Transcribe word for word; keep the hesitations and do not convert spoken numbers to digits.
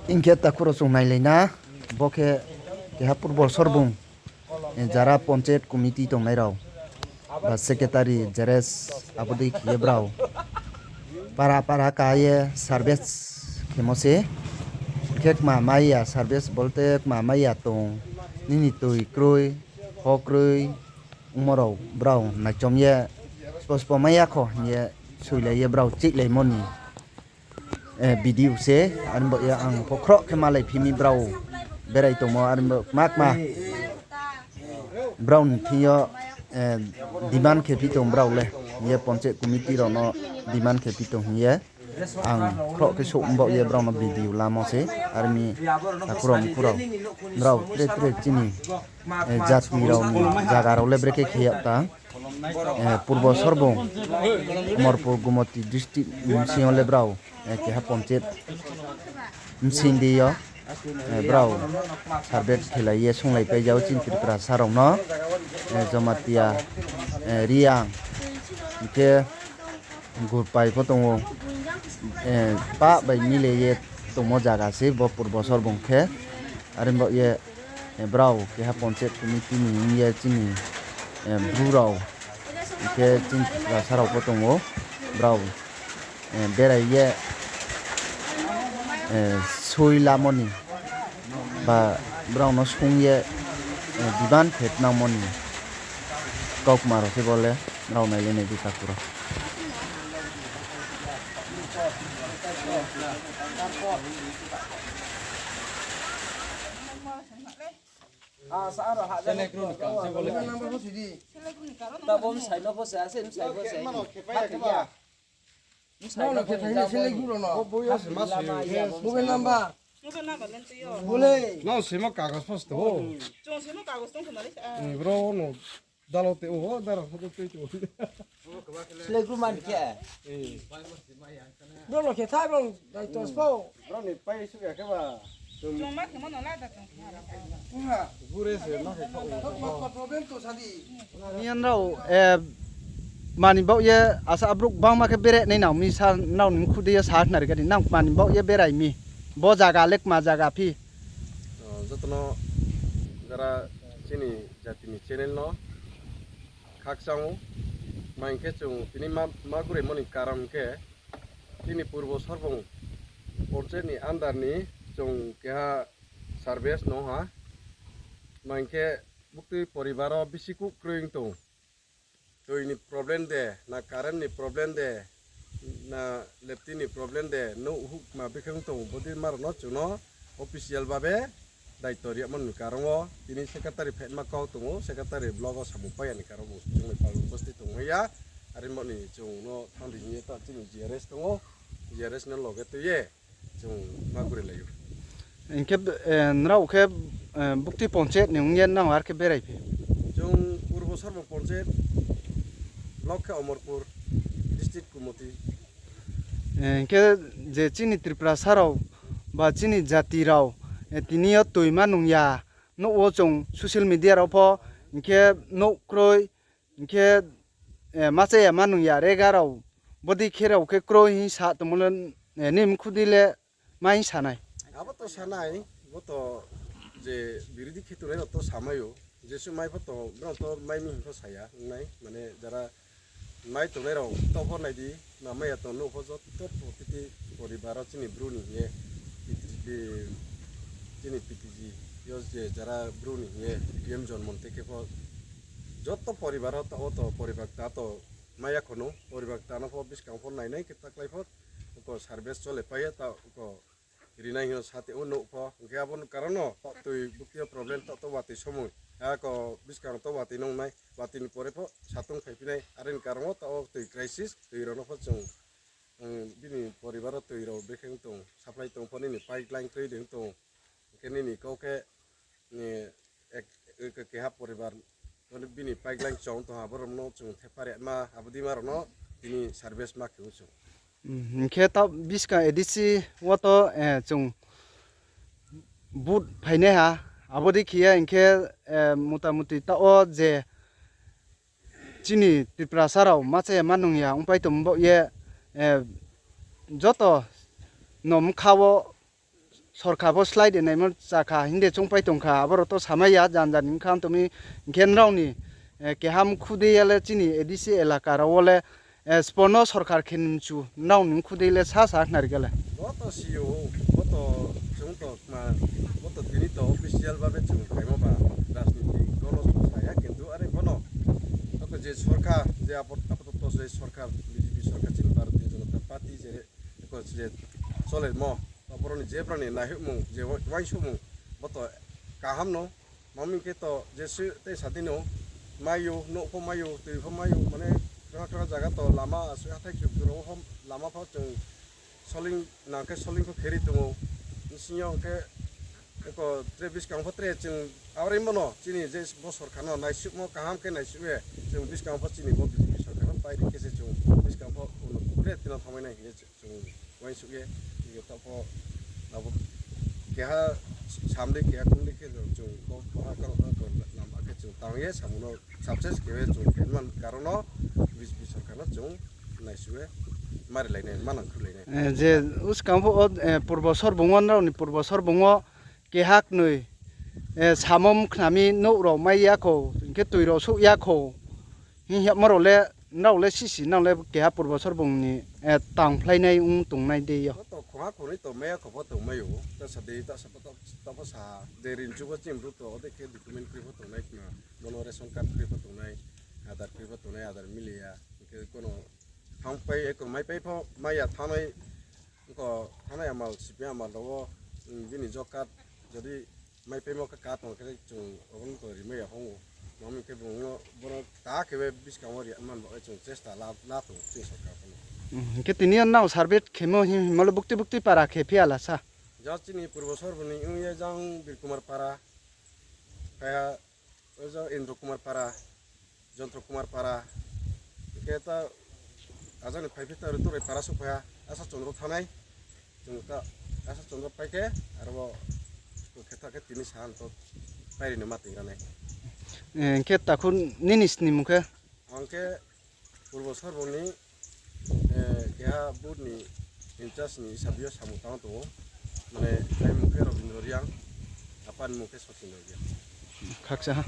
Hing khe takhu rao chung nailai na, bo khe keha Purbo Sorbung, eh, jara Panchayat Committee tongnai rao, ba Secretary, J R S, abo dei khe ye brao para para ka ye service khemo se. Khe kma mai ya service bolte kma mai ya tong, nini toi kroi, pho kroi, ongmo rao brao naichom ye, spo spo mai ya kho hing ye soilai ye brao chihlaimo ni, eh, video se, are bo ye ang pho khroh khe malai phi mi brao berai tongmo, are bo kma kma brao ni thing yo, eh, demand khe phi tong brao le, hing ye Panchayat Committee rao no demand khe phi tong hing ye ang khroh khe souh mbaoh ye brao no video lamo se, are mi takhu rao mkhu rao, brao tre tre chini, eh, jati rao ni zaga rao le brekhe khe yag tang, eh, Purbo Sorbung, Amarpur, Gumoti district bsing yo le brao, eh, keha Panchayat bsing di yo, eh, brao survey khelai ye sunglaipai jao chini Tiprasa rao no, eh, Jamatia, eh, Reang, hing khe Gurpai pho tong ou, eh, pah bai mile ye tongmo zaga se bo Purbo Sorbung khe, are bo ye, eh, brao keha Panchayat Committee ni hing ye chini, eh, Bru rao, hing khe chini Tiprasa rao pho tong ou, brao, eh, berai ye, eh, soi lamo ni ba brao no sung ye, eh, demand khe nangmo ni kaukma rao se bo le, brao nailai nai di takhu rao. Mobile number. Mobile number len tui yo. Bole. Nang simo kagos pho se tong ou. Chung simo kagos tong khna le sa. Bro no dalo te o, dalo pho tui tong. Slai group man khe. Bro no khe thai bro dai tos pho. Bro ni pai su ya khe ba. Chung ma khe mo no la da chung. Gure se ma khe kho. Problem to sadi. Niyan rao, eh, mani baoh ye asa abrouh bangma khe bere nai nang mi sa nrao ni mkhu dei yo sa khnari gadi nang mani baoh ye berai mi. Bo zaga le kma zaga phi? O, joto no jara chini jati ni channel no khakchang ou. Maing khe chung tini ma, ma guremo ni karon khe chini Purbo Sorbung Panchayat ni under ni chung keha service no ha. Maing khe buktui poribar o bisi kuh kroi tong. Tui ni problem de, na current ni problem de, na lepti ni problem de, nouh hukma bikhe tong, bodi ma rao no chung no official babe daito ri yagmo ni karon wo, tini secretary phaima kau tong ou, secretary block wo samung pai ya ni karon wo chung ni pal uposti tongmai ya, are mo ni chung no thang di hing ye ta chini G R S tong ou, G R S no loge tui ye, chung ma guri lai ou. Hing khe, eh, nrao khe, eh, buktui Panchayat ni ong ye nang ar khe berai phi? Chung Purbo Sorbung Panchayat, block khe Amarpur, district Gumoti. Eh, hing khe je chini Tiprasa rao ba chini jati rao, eh, tini yo toi ma nung ya, nouh wo chung social media rao pho, hing khe nouh kroi, hing khe, eh, ma cha ya ma nung ya rega rao, bodi khe rao khe kroi hing sa tongmo le, eh, nini mkhu dei le ma hing sa nai. Abo to sa nai, bo to je birodhi khe tongnai rao to sa mai ou, jesuh mai pho to, brao to mai mi hing pho sa ya ong nai, mane jara mai tongnai rao to pho nai di, ma mai ya tong nouh pho joto protiti poribar o chini Bru ni hing ye, chini P T G yo je jara Bru ni hing ye, P M Jonmonti khe pho joto poribar o taoh wo to poribar kta to mai ya kho no, poribar kta no pho buskang pho nainai khe taklái pho, ko service chole pai ye ta ko rinai hing sa tong ou nouh pho, hing khe abo ni karon no taoh toi buktui yo problem taoh to watoi somoi, ako buskang to watoi nung nai, watoi ni pore pho satung phaiphi nai, are ni karon wo taoh wo toi crisis, toi rao no pho chung, bini poribar o toi rao brekhe tong, supply tong pho nini pipeline kroi de tong, hing khe nini kau khe, keha poribar, bini pipeline chong tong ha, abo rao no chung thepha ri ma, abo dei ma rao no tini service ma khe ou chung. Hing khe taoh buskang A D C wo to, eh, chung vote phainai ha, abo dei khe ye hing khe, eh, motamuti taoh wo je chini Tiprasa rao ma cha ya ma nung ya ongpai tong baoh ye, eh, joto no bkha wo sorkar pho slái de naimo chakha hing de choungpai tongkha, abo rao to samai ya, jan jan ni bkha tongmi, hing khe nrao ni, eh, keha mkhu dei ya le chini A D C elaka rao wo le, eh, sbo no sorkar khe ni mchu, nrao ni mkhu dei le sa sa khnari khe le. Bo to si ou, bo to chung to kma, bo to tini to official babe chung phaimo ba, rajniti kono chung sa ya, kintu are bono, ako je sorkar, je apo-, apatot je sorkar, B J P sorkar, chini Bharatiya Janata Party je, ako je cholemo, to borok ni je brao ni naihoihmung, je wa-, uaingsouhmung, bo to kaham no, mami khe to je sui tei sa di no, mai ou, nouh pho mai ou, tui pho mai ou, mane, kra kra jaga to lama, asui hathái khe khe rao pho lama pho chung soling nang khe soling pho kheri tong ou, bsing yo hing khe, ako tre buskang pho tre chung, abo ri bono, chini je bo sorkar no naisuhmo kaham khe naisuh ye, chung buskang pho chini bo B J P sorkar no pai ri khe se chung buskang pho uno tre tino thanngmai nai hing ye chung uaingsouh ye, hing khe taoh pho abo keha samdi keha kumdi khe chung bo, bo ha kang, kang, kang lama khe chung tang ye samung no success khe ye chung khe man karon no B J P sorkar no chung naisuh ye mari lai nai, manang khrulai nai. Eh, je uskang pho, eh, purbo sorbung wo, nrao ni purbo sorbung wo keha knoi, eh, samom khnami nouh rao mai ya kho, hing khe tui rao souh ya kho, hing yagmo rao le, nrao le sisi, nrao le keha purbo sorbung ni, eh, tangphlainai ong tongnai dei yo. Bo to khongha khongnoi to mai ya kho pho tongmai ou, ta sa dei, ta sa pho, ta, ta pho sa, je rinchu pho chini bru to, odei khe document kroi pho tongnai khna, bono ration card kroi pho tongnai, Aadhaar kroi pho tongnai, Aadhaar mili ya, hing khe kono thangpai, eko maipai pho mai ya thanngnai, eko thanngnai amal, sipi amal rao wo, mm, bini job card, jodi maipaimo khe card tong khe chung obo no to rimai ya hong ou. Mami khe bung no bono ta khe be buskang wo ri man ba chung chesta la, la tong chini sorkar pho no. Hmm, hing khe tini yo nrao survey khemo hing, hingmo le bukti bukti para khe phi ya la sa? Ja chini purbo sorbung ni ong ye jang Bir Kumar para, phai ha, o ja Indra Kumar para, Jontro Kumar para, hing khe ta ajani phai phi ta Ruturai para souhphai ha, Asha Chondro thanngnai, chung ta Asha Chondro pai khe, aro bo khe ta khe tini sa to pai ri no ma tong ra nai. Eh, hing khe takhu nini snimung khe? Ang khe purbo sorbung ni, eh, keha booth ni in-charge ni hisab yo samung tang tong ou. Mane, aini mung khe Robindra Reang, apa ni mung khe Sachin Reang. Khakcha ha.